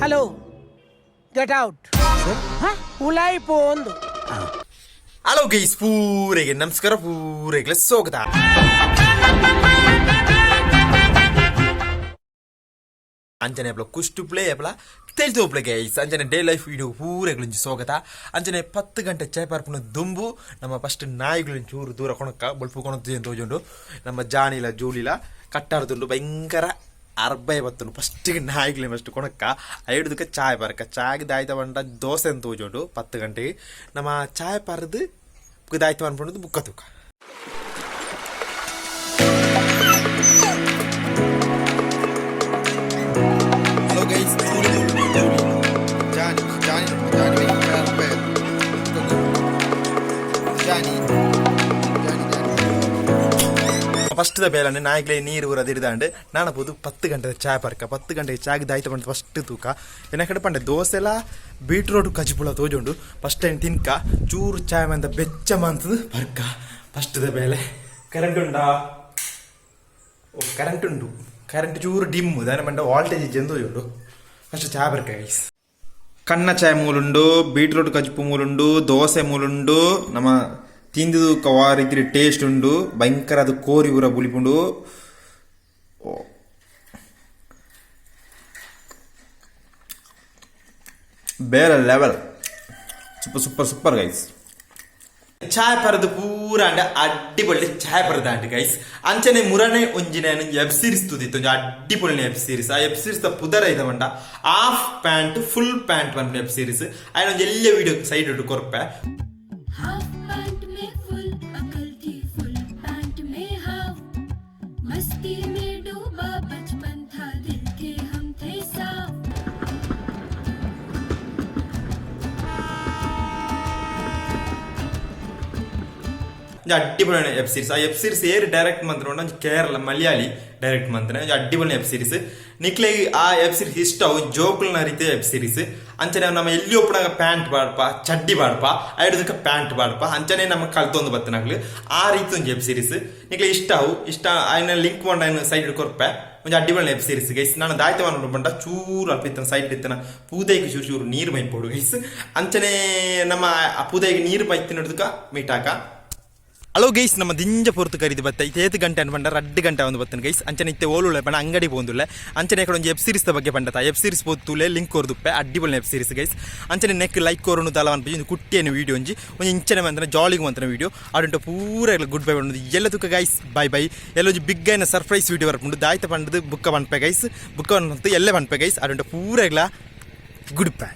Hello, get out. ಉಲಾಯಿ ಪೋಂದು. Hello guys, ಪೂರೆಗೆ ನಮಸ್ಕಾರ, ಪೂರೆಗೆ ಸ್ವಾಗತ. ಅಂಚನೆ ಅಪ್ಲ ಕುಷ್ಟು ಪ್ಲೇ ಅಪ್ಲ ತೆಲ್ತು ಗೈಸ್. ಅಂಚನೆ ಡೇ ಲೈಫ್ ವಿಡಿಯೋ ಪೂರೆಗಳು ಸ್ವಾಗತ. ಅಂಚನೆ 10 ಗಂಟೆ ಚಾಯ್ ಪಾರ್ಪುನ ದುಂಬು ನಮ್ಮ ಫಸ್ಟ್ ನಾಯಿಗಳು ಚೂರು ದೂರ ಕೊಣಕ್ಕ ಬೊಲ್ಪು ಕೊಣತ್ತು ತೋಜುಂಡು. ನಮ್ಮ ಜಾನಿಲ ಜೂಲಿಲ ಕಟ್ಟಾಡ್ದುಂಡು, ಭಯಂಕರ ಅರ್ಬೈ ಬತ್ತುಂಡು. ಫಸ್ಟಿಗೆ ನಾಯಿಗಳು ಫಸ್ಟ್ ಕೊಣಕ್ಕ ಐಡ್ದಕ್ಕೆ ಚಾಯ್ ಪಾರ್ಕ. ಚಾಯ್ಗೆ ದಾಯ್ತ ಬಂಡ ದೋಸೆ ಅಂತ ತೋಜುಂಡು. 10 ಗಂಟೆಗೆ ನಮ್ಮ ಚಾಯ್ ಪಾರ್ದು ದಾಯ್ತ ಅನ್ಕೊಂಡು ಬುಕ್ಕ ತೂಕ. ಹಲೋ ಗೈಸ್, ಜೂಲಿ ಜೂಲಿ ಜಾನಿ ಜಾನಿ ಜಾನಿ ಭಯಂಕರ ಜಾನಿ ಜಾನಿ ಜಾನಿ. ಫಸ್ಟ್ the ಬೇಲನೆ ನಾಯಿಗಳೇ ನೀರು ಊರ ದಿಡ್ದಾಂಡು. ನಾನು ಪೋದು 10 ಗಂಟೆ ಚಾಯ್ ಪರ್ಕ. 10 ಗಂಟೆಗೆ ಚಾಯ್ ದಾಯ್ತ ಪಂಡ ಫಸ್ಟ್ ತೂಕ ಎನ್ನ ಕಡೆ ಪಂಡೆ ದೋಸೆ ಎಲ್ಲ ಬೀಟ್ರೋಟ್ ಕಜಿಪುಳ ತೋಜುಂಡು. ಫಸ್ಟ್ ಟೈಮ್ ತಿನ್ಕ, ಚೂರು ಚಾಯ್ ಮಂತ ಬೆಚ್ಚ ಮಂತದ ಪರ್ಕ. ಫಸ್ಟ್ the ಬೇಲೆ ಕರೆಂಟ್ ಉಂಡಾ? ಓ, ಕರೆಂಟ್ ಉಂಡು. ಕರೆಂಟ್ ಚೂರು ಡಿಮ್ ದಾನೆ ಪಂಡ ವಾಲ್ಟೇಜ್ ಜಂದು ಉಂಡು. ಫಸ್ಟ್ ಚಾಯ್ ಪರ್ಕ ಗೈಸ್. ಕಣ್ಣ ಚಾಯ್ ಮೂಲುಂಡು, ಬೀಟ್ರೂಟ್ ಕಜ್ಪು ಮೂಲುಂಡು, ದೋಸೆ ಮೂಲುಂಡು. ನಮ್ಮ ತಿಂದು ರೀತಿ ಟೇಸ್ಟ್ ಉಂಡು. ಭಯಂಕರ ಅದು ಕೋರಿ ಊರ ಬುಲಿಪುಂಡು. ಓ. ಬೇರೆ level, super super super guys. ಚಾಯ್ ಪರದು ಪೂರ ಅಂಡ ಅಡ್ಡಿಪೊಳ್ಳಿ ಚಾಯ್ ಪರದು ಅಂಡ್ ಗೈಸ್. ಅಂಚನೆ ಮುರನೆ ಒಂಜಿನ ವೆಬ್ ಸೀರೀಸ್ ತೂದಿತ್ತು, ಒಂಜಿ ಅಡ್ಡಿಪೊಳ್ಳಿ ವೆಬ್ ಸೀರೀಸ್. ಆ ವೆಬ್ ಸೀರೀಸ್ ದ ಪುದರ ಐತ ಪಂಡ ಹಾಫ್ ಪ್ಯಾಂಟ್ ಫುಲ್ ಪ್ಯಾಂಟ್ ಪನ್ಪಿನ ವೆಬ್ ಸೀರೀಸ್. ಆಯ್ನ ಒಂಜಿ ಎಲ್ಲ ವಿಡಿಯೋ ಸೈಡ್ ಇಟ್ಟು ಕೊರ್ಪೆ. हाफ पैंट में फुल अकल थी, फुल पैंट में हाफ। मस्ती में डूबा बचपन था, दिल के हम थे साफ। ಒಂಜಿ ಅಡ್ಡಿಪೊಳ್ಳಿ ವೆಬ್ ಸೀರೀಸ್. ಆ ವೆಬ್ ಸೀರೀಸ್ ಏರ್ ಡೈರೆಕ್ಟ್ ಮಂತ್ರ ಒಂಜಿ ಕೇರಳ ಮಲಯಾಳಿ ಡೈರೆಕ್ಟ್ ಮಂತ್ರೆ. ಒಂಜಿ ಅಡ್ಡಿಪೊಳ್ಳಿ ವೆಬ್ ಸೀರೀಸ್. ನಿಕ್ಲೆ ಆ ವೆಬ್ ಸೀರೀಸ್ ಇಷ್ಟ ಅವು ಜೋಕುಲ್ನ ರೀತಿ ವೆಬ್ ಸೀರೀಸ್. ಅಂಚನೆ ನಮ್ಮ ಎಲ್ಲಿ ಒಪ್ಪುನಾಗ ಪ್ಯಾಂಟ್ ಬಾಡ್ಪ, ಚಡ್ಡಿ ಬಾಡ್ಪ, ಐಡ್ದಕ್ಕೆ ಪ್ಯಾಂಟ್ ಬಾಡ್ಪ. ಅಂಚನೆ ನಮ್ಮ ಕಲ್ತೊಂದು ಬತ್ತನಾಗ್ಲು ಆ ರೀತಿ ಒಂಜಿ ವೆಬ್ ಸೀರೀಸ್. ನಿಕ್ಲೆ ಇಷ್ಟ ಅವು ಇಷ್ಟ ಆಯ್ನ ಲಿಂಕ್ ಮಂಡ ಆಯ್ನ ಸೈಡ್ ಕೊರ್ಪೆ. ಒಂಜಿ ಅಡ್ಡಿಪೊಳ್ಳಿ ವೆಬ್ ಸೀರೀಸ್ ಗೈಸ್. ನಾನು ದಾಯ್ತವ ಪಂಡ ಚೂರು ಅಲ್ಪ ಇತ್ತನ ಸೈಡ್ ಇತ್ತನ ಪೂದೈಗೆ ಚೂರು ಚೂರು ನೀರು ಮೈಪೋಡು ಗೈಸ್. ಅಂಚನೆ ನಮ್ಮ ಆ ಪೂದೈಗೆ ನೀರು ಮೈತಿನಡ್ದಕ್ಕ ಮೀಟಾಕ. ಹಲೋ ಗೈಸ್, ನಮ್ಮ ದಿಂಜ ಪೊರ್ತು ಕರಿದು ಬತ್ತ. ಇತ್ತೆ ಏತ್ ಗಂಟೆ ಅನ್ಪಂಡ 2 ಗಂಟೆ ಒಂದು ಬತ್ತನ ಗೈಸ್. ಅಂಚನೆ ಇತ್ತೆ ಓಲುಳ್ಳೆ ಪಂಡ ಅಂಗಡಿ ಪೋಂದುಲ್ಲೆ. ಅಂಚನೆ ಕಡೆ ಒಂಜಿ ವೆಬ್ ಸೀರೀಸ್ ಬಗ್ಗೆ ಪಂಡತ ವೆಬ್ ಸೀರೀಸ್ ಪೋತುಲೆ ಲಿಂಕ್ ಕೊರ್ದುಪ್ಪೆ. ಅಡ್ಡಿಬೊಳ್ಳಿ ವೆಬ್ ಸೀರೀಸ್ ಗೈಸ್. ಅಂಚನೆ ನೆಕ್ ಲೈಕ್ ಕೊರನು ದಾಲ ಅನ್ಪಿ. ಒಂದು ಕುಟ್ಟಿಯನ್ನು ವೀಡಿಯೋ ಒಂಜಿ ಒಂಜಿ ಇಂಚನೆ ಮಂತನ ಜಾಲಿಗೆ ಮಂತನ ವೀಡಿಯೋ ಆಡುಂಟ. ಪೂರ ಗುಡ್ ಬೈ ಪಂಡುದು. ಎಲ್ಲ ತುಕ್ಕ ಗೈಸ್, ಬೈ ಬೈ. ಎಲ್ಲ ಒಂಜಿ ಬಿಗ್ ಐನ ಸರ್ಪ್ರೈಸ್ ವೀಡಿಯೋ ಬರ್ಪುಂಡು. ದಾಯ್ತ ಪಂಡದು ಬುಕ್ಕ ಪನ್ಪೆ ಗೈಸ್. ಬುಕ್ಕ ಪನ್ಪಂತು ಎಲ್ಲ ಪನ್ಪೆ ಗೈಸ್. ಆಡುಂಟ ಪೂರ ಗುಡ್ ಬೈ.